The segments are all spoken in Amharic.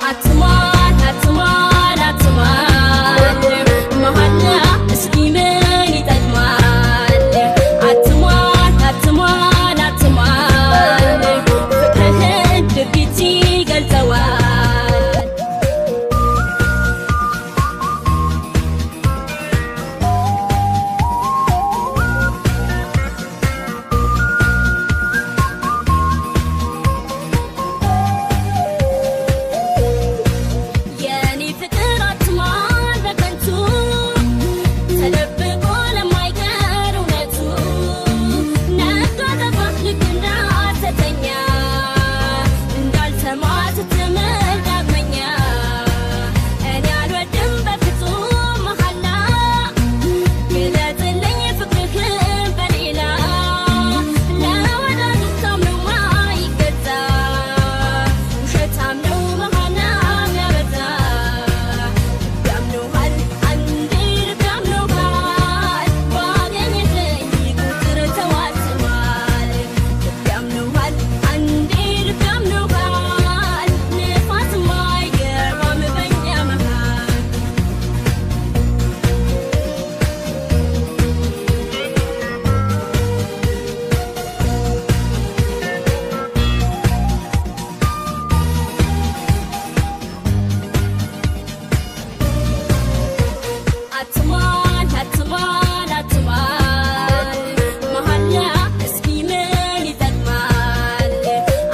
አትማል አትማል አትማል መሐላ እስኪ ምን ይጠቅማል? አትማል አትማል አትማል ፍቅርህን ድርጊት ይገልጸዋል። የኔ ፍቅር አትማል በከንቱ ተደብቆ ለማይቀር እውነቱ ነጋ ጠባ ልክ እንዳሰተኛ እንዳልሰማ ስትምል ዳግመኛ እኔ አልወድም በፍጹም መሐላ ግለጽልኝ ፍቅርህን በሌላ ለወዳጁ ታምኖ ማይገዛ ውሸታም ነው መሃና የሚያበዛ። ልብ ያምኖሃል አንዴ ልብ ያምኖሃል ባገኘኸኝ ቁጥር ተዋትማል። ልብ ያምኖሃል አንዴ ልብ ያምኖሃል ንፋስም አይገባም በኛ መሃል። አትማል አትማል አትማል መሐላ እስኪ ምን ይጠቅማል?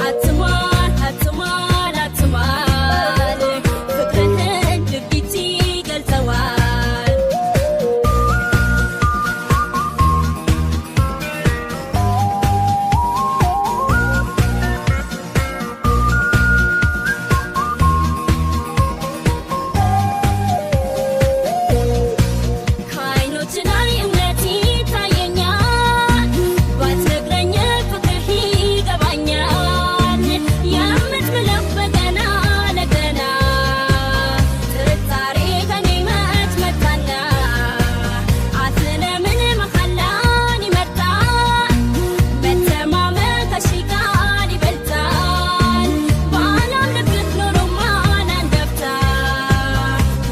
አትማል አትማል አትማል ፍቅርህን ድርጊት ይገልጸዋል። ከዓይኖች ላይ እምነት ይታየኛል ባትነግረኝ ፍቅርህ ይገባኛል። የምትምለው በገና ለገና ጥርጣሬ ከኔ መች መጣና አፍ ለምን መሐላን ይመርጣል? መተማመን ከሺ ቃል ይበልጣል። ባላምንብህ ኖሮማ አንድ አፍታ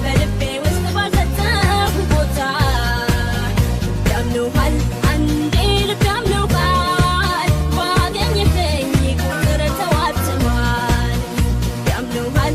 በልቤ ውስጥ ባልሰጠሁ ቦታ። ልብ ያምኖሃል አንዴ ልብ ያምኖሃል ባገኘኸኝ ቁጥር ተዋትማል። ልብ ያምኖሃል